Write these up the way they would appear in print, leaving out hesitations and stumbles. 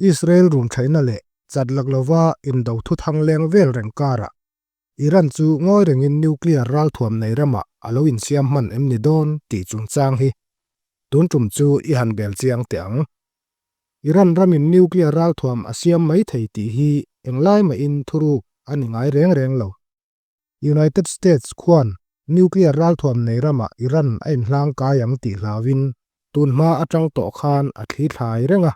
Israel rumthaihna leh chat lak lova indo thuthang leng vel reng karah Iran chu ngawi rengin nuclear ralthuam nei ramah a lo insiam hman em ni dawn tih chungchang hi tun tum chu i han bel chiang teh ang. Iran ramin nuclear ralthuam a siam mai thei tih hi englai mahin thuruk a ni ngai reng reng lo. United States khuan nuclear ralthuam nei ramah Iran a inhlang kai ang tih hlauin tun hma atang tawh khan a thli thlai reng a.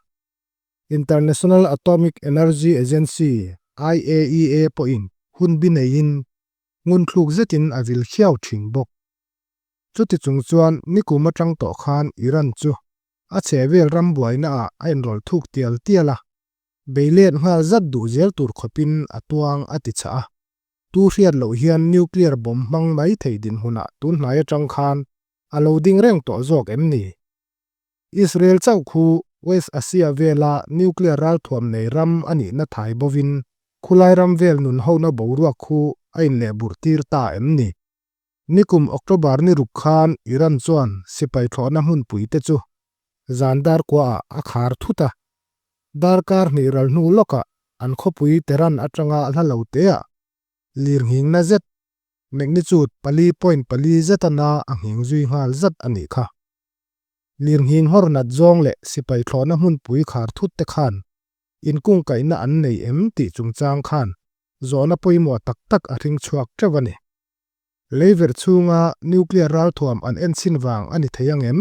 International Atomic Energy Agency, IAEA, pawhin hun bi neiin ngunthluk zetin a vil khiau thin bawk. Chuti chung chuan nikum atang tawh khan Iran chu a chhehvel ram buainaah a inrawlh thuk tial tial a. Beilet nghal zat duh zel tur khawpin a tuang a ti chah a. Tu hriat loh hian nuclear bomb hmang mai thei dinhmunah tun hnai atang khan a lo ding reng tawh zawk em ni? Israel chauh khu West Asia vela nuclear ralthuam nei ram a nihna thai bovin khulai ram vel nun hona boruak khu a inlehburh tir ta em ni? Nikum October ni ruk khan Iran chuan sipai thlawhna hmunpui te chu zan dar kuaah a khar thut a, darkar hnih ral hnu lawkah an khawpui Tehran atanga hla lo teah lirnghingna zet magnitude 4.4 zeta na a nghing zui nghal zat a nih kha. Lirnghing hawr nat zawng leh sipai thlawhna hmunpui khar thut te khan inkungkaihna an nei em tih chungchang khan zawhna pawimawh tak tak a hring chhuak teuh a ni. Leiverh chhunga nuclear ralthuam an enchhin vang a ni thei ang em?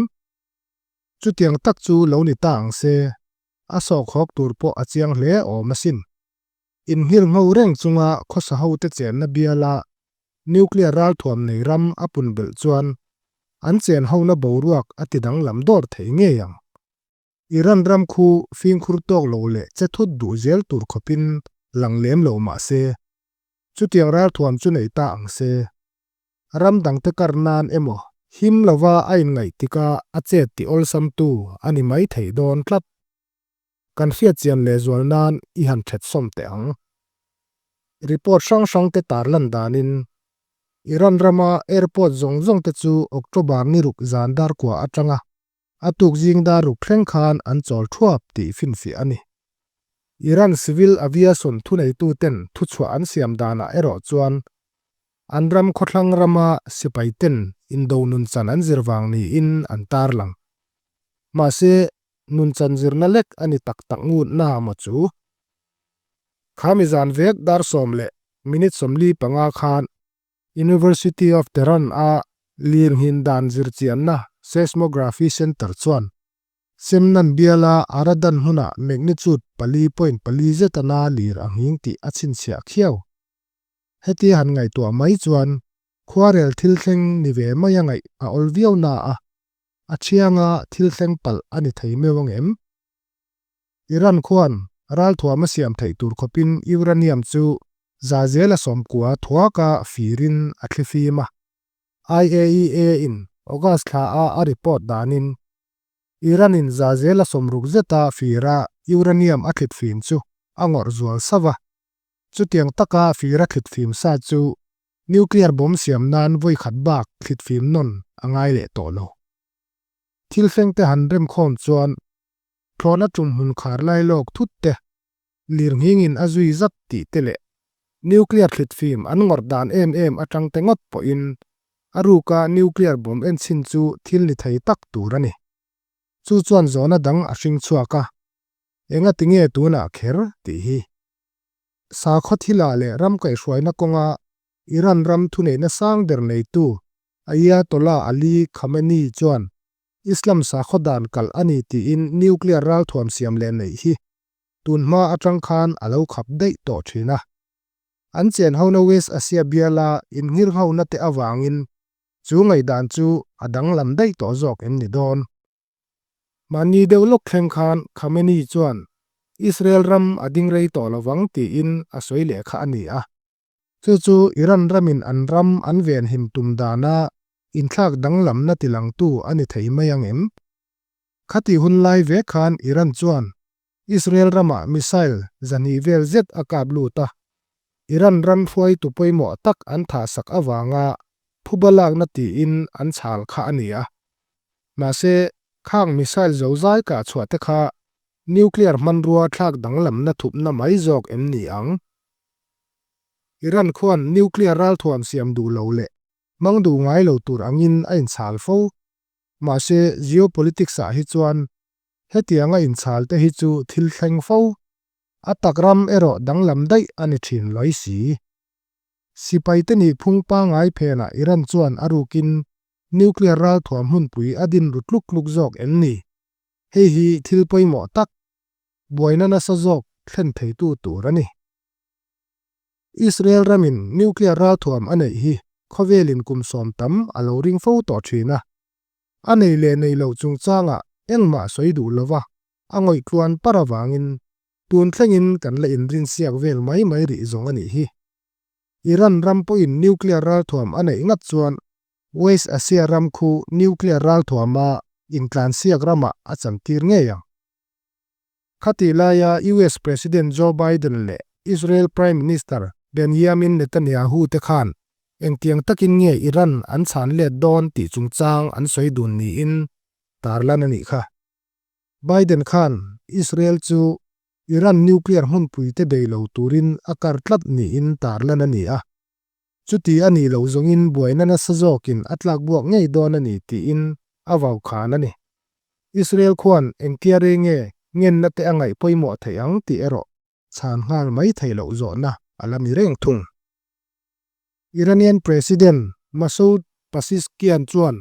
Chutiang tak chu lo ni ta ang se, a sawhkhawk tur pawh a chiang hle awm asin. Inhngil ngho reng chunga khawsa hote chenna biala nuclear ralthuam nei ram a pun belh chuan an chen hona boruak a ti danglam dawr thei ngei ang. Iran ram khu fimkhur tawk lo leh che thut duh zel tur khawpin lang lem lo mah se, Chutiang ralthuam chu nei ta ang se. Ram dangte kar nan emaw him lova a inngaih tika a chet tih awlsamtu a ni mai thei dawn tlat. Kan hriatchian lehzual nan i han thet sawm teh ang. Report hrang hrangte tarlan danin Iran rama airport zawng zawngte chu October ni ruk zan darkua atanga A tuk zing dar ruk thleng khan an chawl thuap tih finfiah a ni. Iran civil aviation thuneituten thuchhuah an siam danah erawh chuan an ram khawthlang rama sipaiten indo nunchan an zir vang niin an tarlang. Mahse, nunchan zirna lek a ni tak tak ngut na maw chu? Khami zan vek dar sawm leh minute 45 khan University of Tehran a lirnghin dan zirchianna Seismography Center chuan Semnan biala Aradan hmunah magnitude 4.4 zeta na lir a nghing tih a chhinchhiah khiau. Heti han ngaihtuah mai chuan khuarel thil thleng ni ve mai a ngaih a awl viau na a, a thianga thil thleng palh a ni thei meuh ang em? Iran khuan ralthuam a siam theih tur khawpin uranium chu za zela sawmkua thuaka firin a thli fim a. IAEA in August thla a a report danin Iran in za zela sawmruk zeta fira uranium a thlit fim chu a ngawrh zual sauh a. Chutiang taka fira thlit fim sa chu nuclear bomb siam nan vawi khat bak thlit fim nawn a ngai leh tawh lo. Thil fengte han remkhawm chuan Thlawhna tum hmun khar lai lawk thut te, lirnghingin a zui zat tih te leh nuclear thlitfim an ngawrh dan em em atang te ngawt pawhin a ruka nuclear bomb enchhin chu thil ni thei tak tur a ni. Chu chuan zawhna dang a hring chhuak a, enga tinge tunah kher tih hi. Sakhaw thilah leh ram kaihhruaina kawnga Iran ram thuneihna sang ber neitu Ayatollah Ali Khamenei chuan Islam sakhaw dan kalh a ni tiin nuclear ralthuam siam leh neih hi tun hma atang khan a lo khap daih tawh thin a. An chen hona West Asia biala innghirnghona te avangin chu ngaihdan chu a danglam daih tawh zawk em ni dawn. Mahni deuh lawk thleng khan Khamenei chuan Israel ram a ding rei tawh lovang tiin a sawi leh kha a ni a. Chu chu Iran ramin an ram an venhim tum dana inthlak danglamna tilangtu a ni thei mai ang em? Khati hun lai ve khan Iran chuan Israel ramah missile zahnih vel zet a kap lut a. Iran ram hruaitu pawimawh tak an thahsak avanga phuba lakna tiin an chhal kha a ni a. Mahse, khang missile zozai kah chhuah te kha nuclear hmanrua thlak danglamna thupna mai zawk em ni ang? Iran khuan nuclear ralthuam siam duh lo leh hmang duh ngai lo tur angin a inchhal fo. Mahse, geopolitics-ah hi chuan hetianga inchhal te hi chu thil thleng fo. A tak ram erawh danglam daih a ni thin lawi si. Sipaite nih phung pangngai phenah Iran chuan a rukin nuclear ralthuam hmunpui a din ru tluk tluk zawk em ni? Hei hi thil pawimawh tak, buaina nasa zawk thlen theitu tur a ni. Israel ramin nuclear ralthuam a neih hi khawvelin kum sawm tam a lo ring fo tawh thin a. A nei leh nei loh chungchangah engmah sawi duh lova a ngawih tluan par avangin tun thlengin kan la inrinsiak vel mai mai rih zawng a nih hi. Iran ram pawhin nuclear ralthuam a neih ngat chuan West Asia ram khu nuclear ralthuama intlansiak ramah a chantir ngei ang. Khatih laia US President Joe Biden leh Israel Prime Minister Benjamin Netanyahu te khan engtiang takin nge Iran an chhan let dawn tih chungchang an sawi dun niin tarlan a nih kha. Biden khan Israel chu Iran nuclear hmunpui te bei lo turin a kar tlat niin tarlan a ni a. Chuti a nih loh zawngin buaina nasa zawkin a tlak buak ngei dawn a ni tiin a vau khan a ni. Israel khuan engtia rei nge ngenna te a ngaih pawimawh theih ang tih erawh chhan nghal mai theih loh zawhna a la ni reng thung. Iranian President Masoud Pezeshkian chuan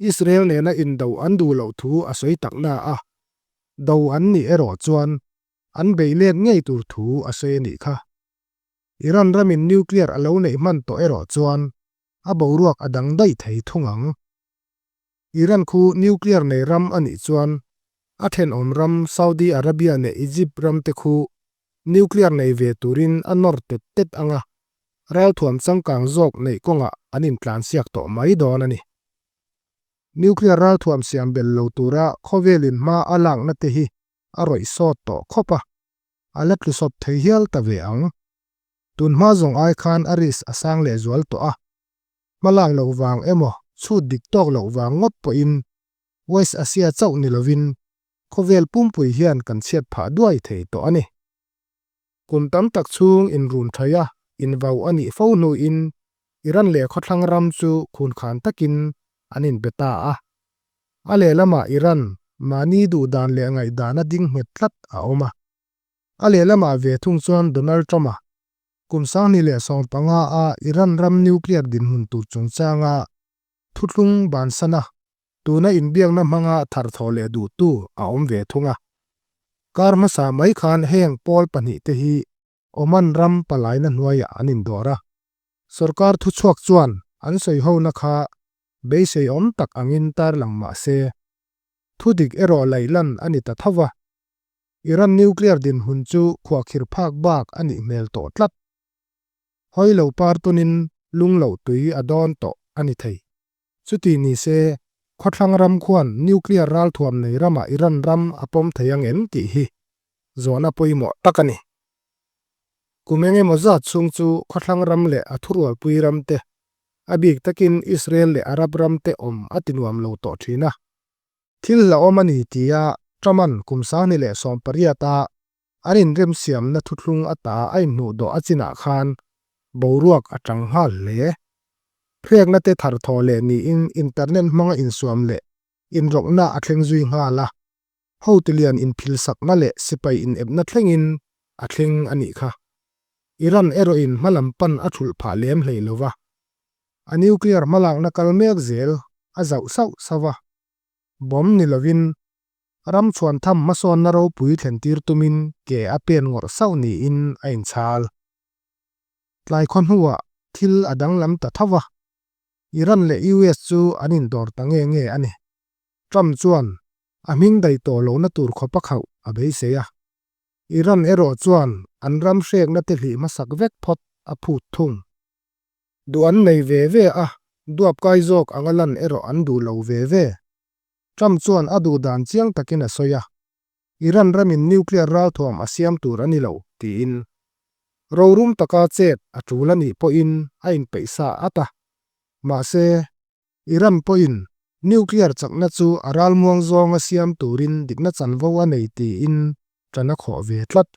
Israel nena indo an duh loh thu a sawi takna a, do an nih erawh chuan an beih let ngei tur thu a sawi a nih kha. Iran ramin nuclear a lo neih hman tawh erawh chuan a boruak a dang daih thei thung ang. Iran khu nuclear nei ram a nih chuan a thenawm ram Saudi Arabia leh Egypt ram te khu nuclear nei ve turin a nawr tet tet ang a, ralthuam changkang zawk neih kawngah an intlansiak tawh mai dawn a ni. Nuclear ralthuam siam belh lo tura khawvelin hma a lakna te hi a rawih sawt tawh khawp a. A la tlu sawp thei hial ta ve ang. Tun hma zawng ai khan a risk a sang leh zual tawh a. Hma lak loh vang emaw chhut dik tawk loh vang ngawt pawhin West Asia chauh ni lovin khawvel pumpui hian kan chhiat phah duai thei tawh a ni. Kum tam tak chhung inrun thaih a, invau a nih fo hnuin Iran leh khawthlang ram chu khunkhan takin an inbe ta a. A lehlamah Iran mahni duhdan leh ngaihdana ding nghet tlat a awm a. A lehlamah ve thung chuan Donald Trump-a kum 2015 a Iran ram nuclear dinhmun tur chungchanga thuthlung bansana tuna inbiakna hmanga tharthawh leh duhtu a awm ve thung a. Kar hmasa mai khan heng pawl pahnihte hi Oman ram palaina hnuaiah an indawr a. Sorkar thuchhuak chuan an sawihona kha Beisei awm tak angin tarlang mah se, thu dik erawh laih lan a ni ta tho va. Iran nuclear dinhmun chu khuahkhir phak bak a nih hmel tawh tlat. Hawi lo par tunin lung loh tui a dawn tawh a ni thei. Chuti ni se, khawthlang ram khuan nuclear ralthuam nei ramah Iran ram a pawm thei ang em tih hi zawhna pawimawh tak a ni. Kum eng emaw zat chhung chu khawthlang ram leh a thurualpui ram te, a bik takin Israel leh Arab ram te awm a ti nuam lo tawh thin a. Thil hlauhawm a ni tia Trump-a'n kum 2018 a an inremsiamna thuthlung ata a inhnuhdawh a chinah khan boruak a tang nghal hle. Hrekna te tharthawh leh niin internet hmanga insuam leh inrawkna a thleng zui nghal a. Hotelian inphilsakna leh sipai inepna thlengin a thleng a nih kha. Iran erawhin hmalam pan a thulh phah lem hlei lo va. A nuclear hmalakna kal mek zel a zauh sauh sauh a. Bomb ni lovin ram chhuan tham hmasawnna ropui thlentir tumin ke a pen ngawrh sauh niin a inchhal. Tlai khaw hnuah thil a danglam ta tho va. Iran leh US chu an indawr ta nge nge a ni. Trump chuan a hming daih tawh lohna tur khawp a khauh a beisei a. Iran erawh chuan an ram hrekna te hlih hmasak vek phawt a phut thung. Duh an nei ve ve a, duap kai zawk anga lan erawh an duh lo ve ve. Trump chuan a duh dan chiang takin a sawi a, Iran ramin nuclear ralthuam a siam tur a ni lo, tiin. Rorum taka chet a tul a nih pawhin a inpeih sa at a. Mahse, Iran pawhin nuclear chakna chu a ralmuang zawnga siam turin dikna chanvo a nei tiin ṭan a khawh ve tlat.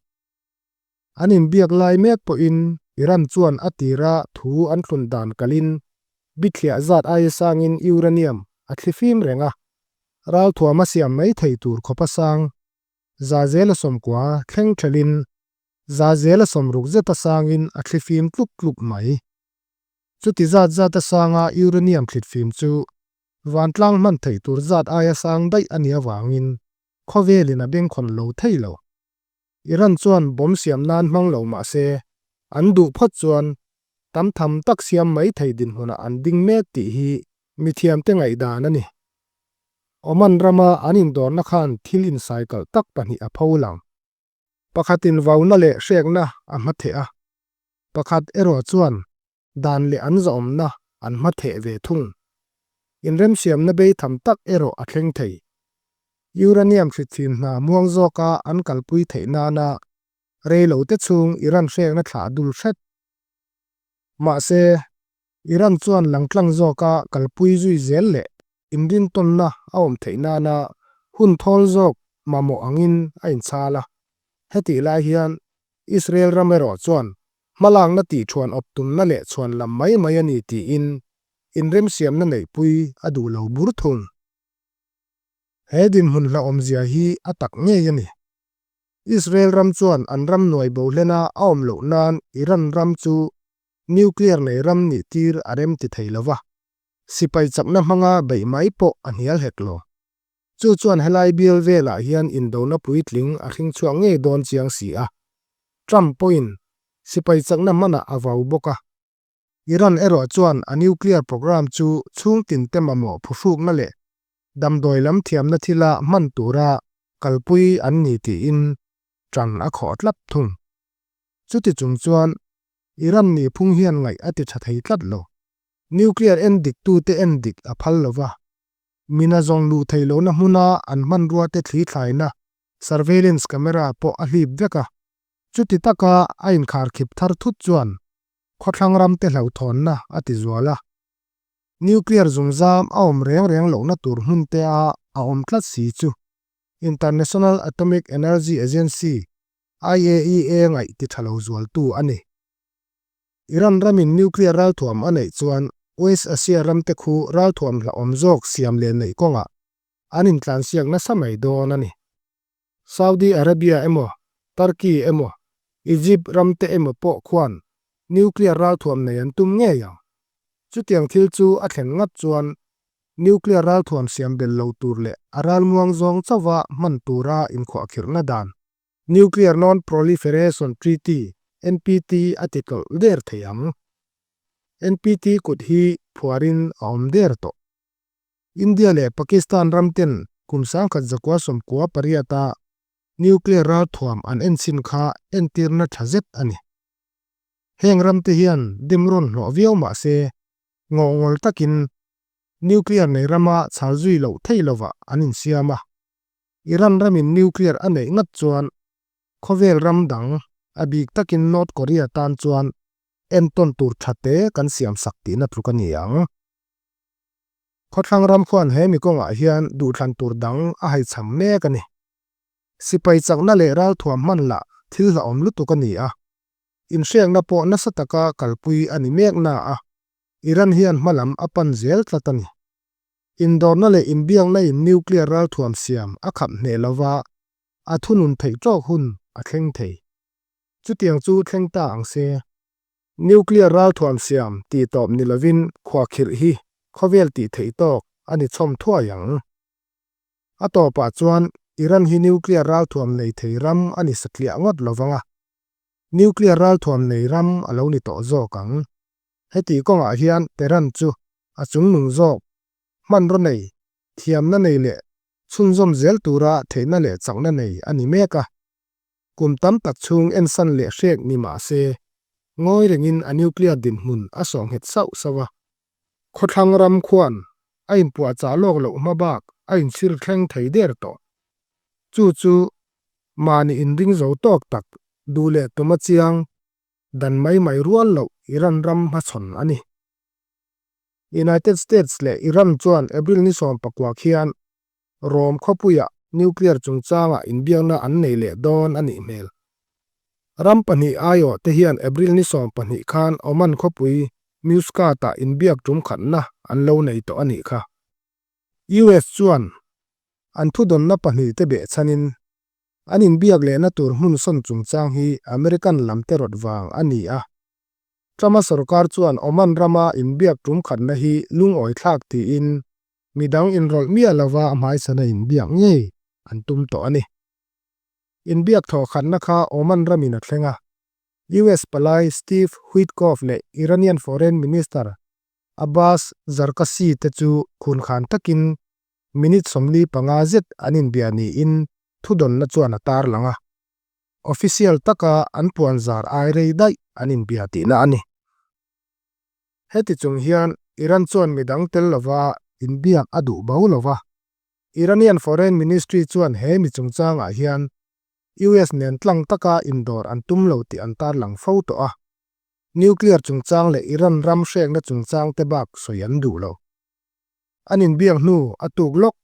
An inbiak lai mek pawhin Iran chuan a tira thu an thlun dan kalin bithliah zat aia sangin uranium a thlifim reng a, ralthuam a siam mai thei tur khawpa sang 90% thleng thelhin 60% zeta sangin a thlifim tluk tluk mai. Chuti zat zata sanga uranium thlitfim chu vantlang hman theih tur zat aia sang daih a nih avangin khawvelin a bengkhawn lo thei lo. Iran chuan bomb siam nan hmang lo mah se, an duh phawt chuan tam tham tak siam mai thei dinhmunah an ding mek tih hi mithiamte ngaihdan a ni. Oman rama an indawrna khan thil insaikal tak pahnih a pho lang. Pakhatin vauna leh hrekna a hmatheh a, pakhat erawh chuan dan leh an zawmna an hmatheh ve thung. Inremsiamna bei tham tak erawh a thleng thei. Uranium hritfim hna muang zawka an kalpui theih nana rei lo te chhung Iran hrekna thlah dul hret. Mahse, Iran chuan langtlang zawka kalpui zui zel leh inrintawnna a awm theih nana hun thawl zawk mamawh angin a inchhal a. Hetih lai hian Israel ram erawh chuan hmalakna tihchhuan awp tumna leh chhuan lam mai mai a ni tiin inremsiamna neihpui a duh lo bur thung. He dinhmun hlauhawmzia hi a tak ngei a ni. Israel ram chuan an ram nuai bo hlena a awm loh nan Iran ram chu nuclear nei ram nih tir a rem ti thei lo va, sipai chakna hmanga beih mai pawh a hnial hek lo. Chu chuan helai bial velah hian indona puitling a hring chhuak ngei dawn chiang si a. Trump pawhin sipai chakna hmanah a vau bawk a. Iran erawh chuan a nuclear program chu chhungtin te mamawh phuhrukna leh damdawi lam thiamna thila hman tura kalpui an ni tiin ṭan a khawh tlat thung. Chuti chung chuan Iran nihphung hian ngaih a ti ṭha thei tlat lo. Nuclear en diktute en dik a phal lo va, mina zawng luh theih lohna hmuna an hmanruate thli thlaina surveillance camera pawh a hlip vek a. Chuti taka a inkharkhip thar thut chuan khawthlang ramte hlauhthawnna a ti zual a. Nuclear zungzam a awm reng reng lohna tur hmun te a a awm tlat si chu International Atomic Energy Agency, IAEA, ngaih ti tha lo zualtu a ni. Iran ramin nuclear ralthuam a neih chuan West Asia ramte khu ralthuam hlauhawm zawk siam leh neih kawngah an intlansiak nasa mai dawn a ni. Saudi Arabia emaw, Turkey emaw, Egypt ramte emaw pawh khuan nuclear ralthuam nei an tum ngei ang. Chutiang thil chu a thlen ngat chuan nuclear ralthuam siam belh lo tur leh a ralmuang zawng chauha hman tura inkhuahkhirhna dan, Nuclear Non-Proliferation Treaty, NPT, a ti tlawlh der thei ang. NPT kut hi phuarin a awm der tawh. India leh Pakistan ram ten kum 1998 a nuclear ralthuam an enchhin kha entirna tha zet a ni. Heng ram te hian dim rawn hlawh viau mah se ngawhngawl takin nuclear nei rama chhal zui loh thei lovah an insiam a. Iran ramin nuclear a neih ngat chuan khawvel ram dang a bik takin North Korea tan chuan entawn tur tha te kan siamsak tihna tluk a ni ang. Khawthlang ram khuan he mi kawngah hian duhthlan tur dang a haichham mek a ni. Sipai chakna leh ralthuam hman lah thil hlauhawm lutuk a ni a, inhriakna pawh nasa taka kalpui a ni mek na a, Iran hian hma lam a pan zel tlat a ni. Indawrna leh inbiakna in nuclear ralthuam siam a khap hneh lova a thunun theih tawk hun a thleng thei. Chutiang chu thleng ta ang se. Nuclear ralthuam siam tih tawp ni lovin khuahkhirh hi khawvel tih theih tawk a ni chhawm thuai ang. A tawpah chuan Iran hi nuclear ralthuam nei thei ram a ni satliah ngawt lovang a, nuclear ralthuam nei ram a lo ni tawh zawk ang. Heti kawngah hian Tehran chu a chungnung zawk, hmanraw nei, thiamna nei leh chhunzawm zel tura theihna leh chakna nei a ni mek a. Kum tam tak chhung ensan leh hrek ni mah se, ngawi rengin a nuclear dinhmun a sawh nghet sauh sauh a. Khawthlang ram khuan a inpuahchah lawk loh hma bak a inchhir thleng thei der tawh. Chu chu mahni inring zo tawk tak duh leh tum a chiang. Dan mai mai rual loh Iran ram hmachhawn a ni. United States leh Iran chuan April ni 19 khian Rome khawpuiah nuclear chungchangah inbiakna an nei leh dawn a nih hmel. Ram pahnih aiawh te hian April ni 20 khan Oman khawpui Muscat-ah inbiak tum khatna an lo nei tawh a nih kha. US chuan an thudawnna pahnihte behchhanin an inbiak lehna tur hmun sawn chungchang hi American lamte rawt vang a ni a. Trump-a sorkar chuan Oman rama inbiak tum khatna hi lungawi thlak tiin midang inrawlh miah lova a hmaisana inbiak ngei an tum tawh a ni. Inbiak thawh khatna kha Oman ramin a thleng a, US palai Steve Witkoff leh Iranian Foreign Minister Abbas Zarkasi te chu khunkhan takin minute 45 zet an inbia niin thudawnna chuan a tarlang a. Official taka an puanzar ai rei daih an inbia tihna a ni. Heti chung hian Iran chuan midang tel lova inbiak a duh bo lova. Iranian Foreign Ministry chuan he mi chungchangah hian US nen tlang taka indawr an tum lo tih an tarlang fo tawh a. Nuclear chungchang leh Iran ram hrekna chungchang te bak sawi an duh lo. An inbiak hnu a tuk lawk.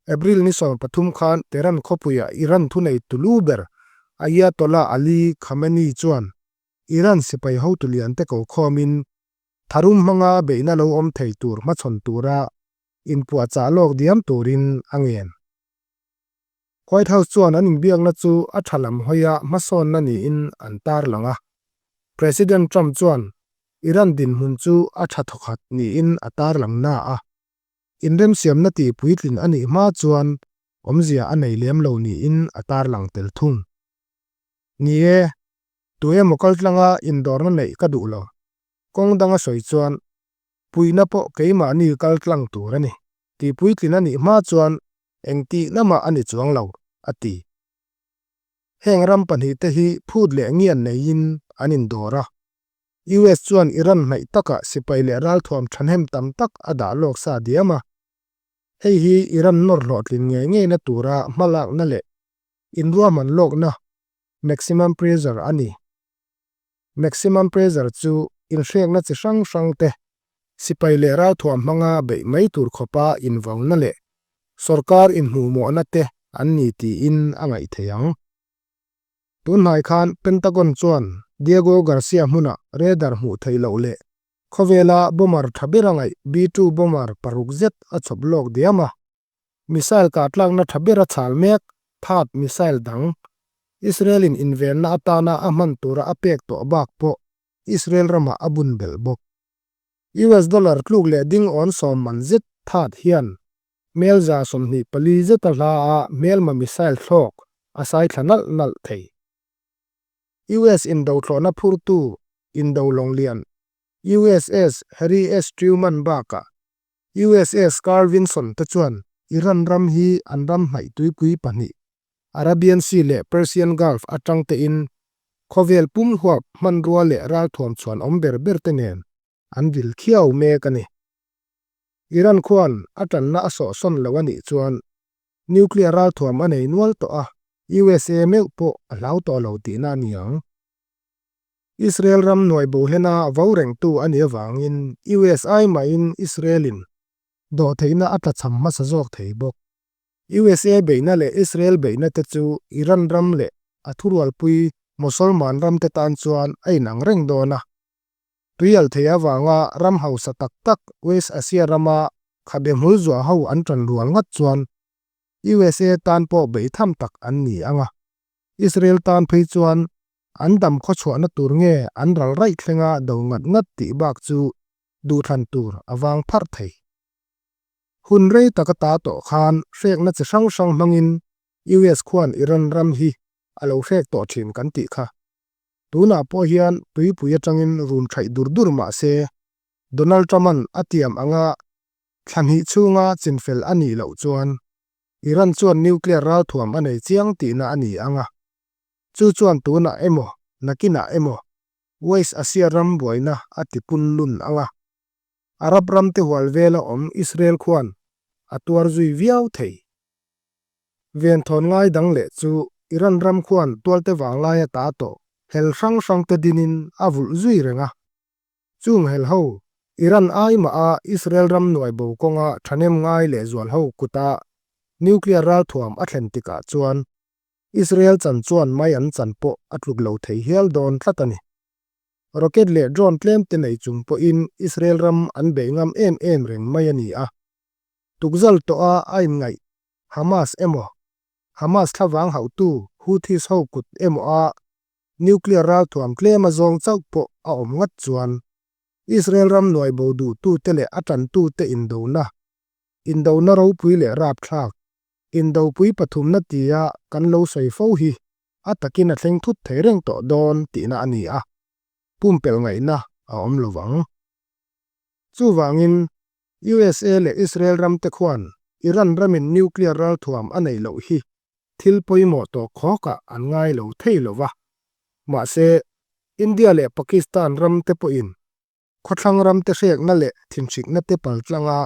April ni 13 khan Tehran khawpuiah Iran thunei tulu ber Ayatollah Ali Khamenei chuan Iran sipai hotu lian te ko khawmin tharum hmanga beihna lo awm thei tur hmachhawn tura inpuahchah lawk diam turin a ngen. White House chuan an inbiakna chu a tha lam hawia hmasawnna niin an tarlang a. President Trump chuan Iran dinhmun chu a tha thawkhat niin a tarlang na a. Inremsiamna tih puitlin a nih hma chuan awmzia a nei lem lo niin a tarlang tel thung. Ni e, tu emaw kaltlanga indawrna neih ka duh lo. Kawng danga sawi chuan puihna pawh keimahni kaltlang tur a ni. Tih puitlin a nih hma chuan engtih lamah a ni chuang lo, a ti. Heng ram pahnihte hi phut leh ngian neiin an indawr a. US chuan Iran hnaih takah sipai leh ralthuam thahnem tam tak a dah lawk sa diam a. Hei hi Iran nawr hlawhtlin ngei ngeina tura hmalakna leh inruahman lawkna, maximum pressure, a ni. Maximum pressure chu inhrekna chi hrang hrang te, sipai leh ralthuam hmanga beih mai tur khawpa invauna leh sorkar inhmuhmawhna te an ni tiin a ngaih theih ang. Tunhnai khan Pentagon chuan Diego Garcia hmuna radar hmuh theih loh leh khawvela bomber tha ber a ngaih B-2 bomber paruk zet a chhawp lawk diam a. Missile kahtlakna tha ber a chhal mek THAAD missile dang Israel-in invenna atana a hman tura a pek tawh bak pawh Israel ramah a bun belh bawk. US dollar tluk leh ding awn sawm man zet THAAD hian mel 124 zeta hla a hmelma missile thlawk a sai thla nalh nalh thei. US indo thlawhna phurtu indo lawng lian USS Harry S Truman bakah USS Carl Vinson te chuan Iran ram hi an ram hnaih tuipui pahnih Arabian Sea leh Persian Gulf atang tein khawvel pum huap hmanrua leh ralthuam chhuan awm ber ber te nen an vil khiau mek a ni. Iran khuan a tanna a sawhsawn lo a nih chuan nuclear ralthuam a nei nual tawh a, USA meuh pawh a hlau tawh lo tihna a ni ang. Israel ram nuai bohlena vo rengtu a nih avangin US ai mahin Israel-in dawhtheihna a tlachham hmasa zawk thei bawk. USA beihna leh Israel beihna te chu Iran ram leh a thurualpui Mosolman ram te tan chuan a inang reng dawn a. Tuial thei avanga ram hausa tak tak West Asia rama khabe hmul zuah ho an tan rual ngat chuan USA tan pawh beihtham tak an ni ang a. Israel tan phei chuan an dam khawchhuahna tur nge an ral raih thlenga do ngat ngat tih bak chu duhthlan tur a vang pharh thei. Hun rei taka ta tawh khan hrekna chi hrang hrang hmangin US khuan Iran ram hi a lo hrek tawh thin kan tih kha. Tunah pawh hian tuipui atangin run thaih dur dur mah se, Donald Trump-a'n a tiam anga thla hnih chhunga chinfel a nih loh chuan Iran chuan nuclear ralthuam a nei chiang tihna a ni ang a. Chu chuan tunah emaw, nakinah emaw West Asia ram buaina a ti punlun ang a. Arab ram te hual vela awm Israel khuan a tuar zui viau thei. Venthawn ngai dang leh chu Iran ram khuan tualte vanglai a ta tawh. Hel hrang hrangte dinin a vulh zui reng a. Chung hel ho, Iran ai mah a Israel ram nuai bo kawnga thahnem ngai leh zual ho kuta nuclear ralthuam a thlen tikah chuan Israel chan chuan mai an chan pawh a tluk lo thei hial dawn tlat a ni. Rocket leh drone tlem te nei chung pawhin Israel ram an bei ngam em em reng mai a ni a. Tukzal tawha a inngaih Hamas emaw, Hamas thlavang hauhtu Houthis ho kut emaw a nuclear ralthuam tlem a zawng chauh pawh a awm ngat chuan Israel ram nuai bo duhtute leh a tantute indona, indona ropui leh rapthlak, indopui pathumna tia kan lo sawi fo hi a takin a thleng thut thei reng tawh dawn tihna a ni a, pumpelh ngaihna a awm lo vang. Chuvangin, USA leh Israel ramte khuan Iran ramin nuclear ralthuam a neih loh hi thil pawimawh tawh khawkah an ngai lo thei lo va. Mahse, India leh Pakistan ramte pawhin khawthlang ramte hrekna leh thinhrikna te paltlanga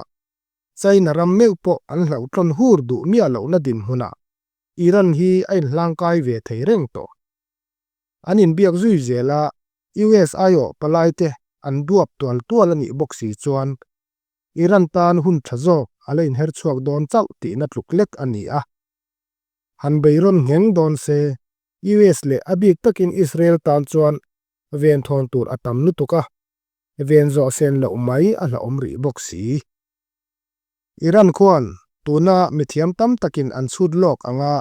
China ram meuh pawh an hlauhtlawn hur duh miah lohna dinhmunah Iran hi a inhlangkai ve thei reng tawh. An inbiak zui zel a, US aiawh palaite an duap tual tual a nih bawk si chuan Iran tan hun tha zawk a la inher chhuak dawn chauh tihna tluk lek a ni a. Han beirawn ngheng dawn se, US leh a bik takin Israel tan chuan venthawn tur a tam lutuk a, ven zawh sen loh mai a hlauhawm rih bawk si. Iran khuan tuna mithiam tam takin an chhut lawk anga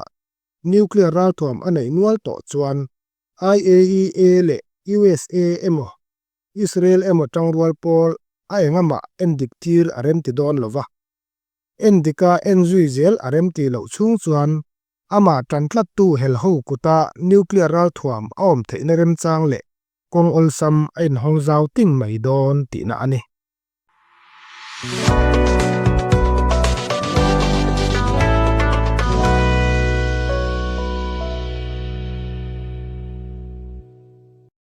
nuclear ralthuam a neih nual tawh chuan IAEA leh USA emaw Israel emaw tangrual pawl a engamah endik tir a remti dawn lo va. Endika en zui zel a remti loh chhung chuan amah tan tlattu helho kuta nuclear ralthuam a awm theihna remchang leh kawng awlsam a inhawng zau ting mai dawn tihna a ni.